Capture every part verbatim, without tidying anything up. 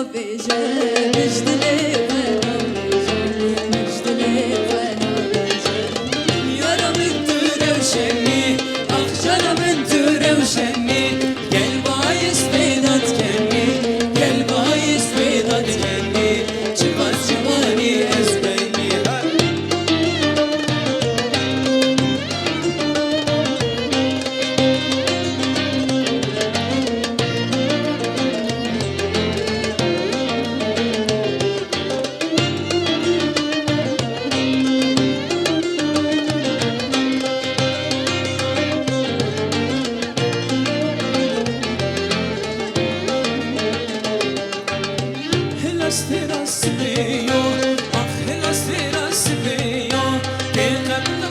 Bêje, mij dilê xwe nabêje, mij dilê xwe nabêje. Yara min tu rewşenî, ax cara min tu rewşenî. Gel bayis pêda dikenî, gel bayis pêda dikenî. Çiqas ciwanî ez benî. Hila stêra sibê yo, ax hila stêra sibê yo, tê qebla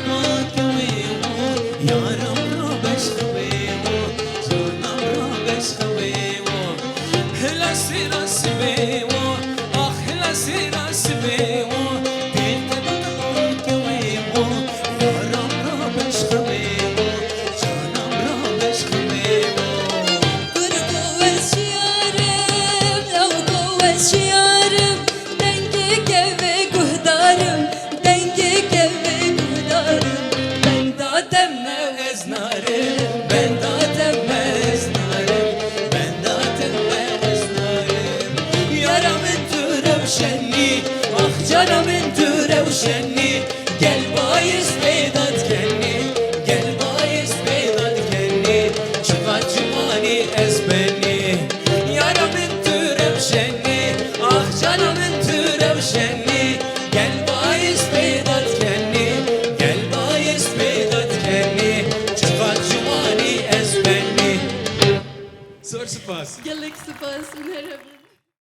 kewê wo, yaram ra beşxewê wo, canam ra beşxewê wo. Hila stêra sibê wo, ax hila stêra sibê wo, tê qebla kewê wo, yaram ra beşxewê wo, canam ra beşxewê wo. Kurgo ez şiyarim, lewgo ez şiyarim, dengê kevê guhdarim, dengê kevê guhdarim. Benda te me ez narim, benda te me ez narim, benda te me ez narim. Yara min tu rewşenî, ax cara min tu rewşenî. Gel bayis pêda dikenî, gel bayis pêda dikenî. Çiqas ciwanî ez benî. Yara min tu rewşenî, ax cara min tu rewşenî. Gel bayis pêda dikenî, gel bayis pêda dikenî. Çiqas ciwanî ez benî. Zor spas. Gelek spas, hûn her hebin.